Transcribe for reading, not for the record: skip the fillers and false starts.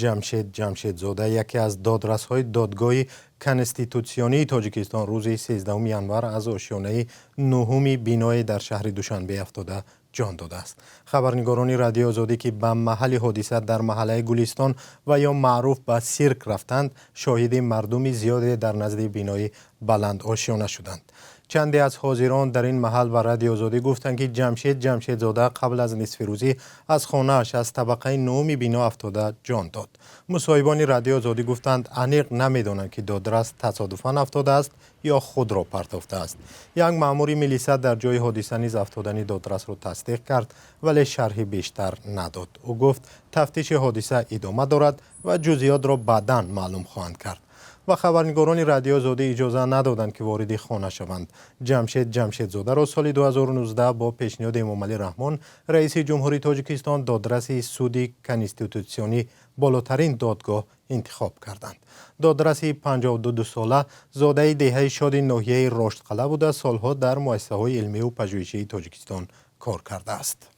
Ҷамшед Ҷамшедзода, яке аз додрасҳои Додгоҳи Конститутсионии Тоҷикистон, рӯзи 13 январ аз ошёнаи нуҳуми биное дар шаҳри Душанбе афтода ҷон додааст. Хабарнигорони Радиои Озодӣ, ки ба маҳалли ҳодиса дар маҳаллаи Гулистон ва ё маъруф ба Сирк рафтанд, шоҳиди мардуми зиёде дар назди бинои баландошёна шуданд. Чанде аз ҳозирон дар ин маҳал ба Радиои Озодӣ гуфтанд, ки Ҷамшед Ҷамшедзода қабл аз нисфирӯзӣ аз хонааш аз табақаи нуҳуми бино афтода ҷон дод. Мусоҳибони Радиои Озодӣ гуфтанд, аниқ намедонанд, ки додрас тасодуфан афтодааст ё худро партофтааст. Як маъмури милиса дар ҷои ҳодиса низ афтодани додрасро тасдиқ кард, вале шарҳи бештар надод. Ӯ гуфт, тафтиши ҳодиса идома дорад ва ҷузъиётро баъдан маълум хоҳанд кард. Ва хабарнигорони Радиои Озодӣ иҷоза надоданд, ки вориди хона шаванд. Ҷамшед Ҷамшедзодаро соли 2019 бо пешниҳоди Эмомалӣ Раҳмон, раиси ҷумҳури Тоҷикистон, додраси суди конститутсионӣ, болотарин додгоҳ, интихоб карданд. Додраси 52 сола зодаи деҳаи Шоди ноҳияи Роштқалъа буда, солҳо дар муассисаҳои илмию пажӯҳишии Тоҷикистон кор кардааст.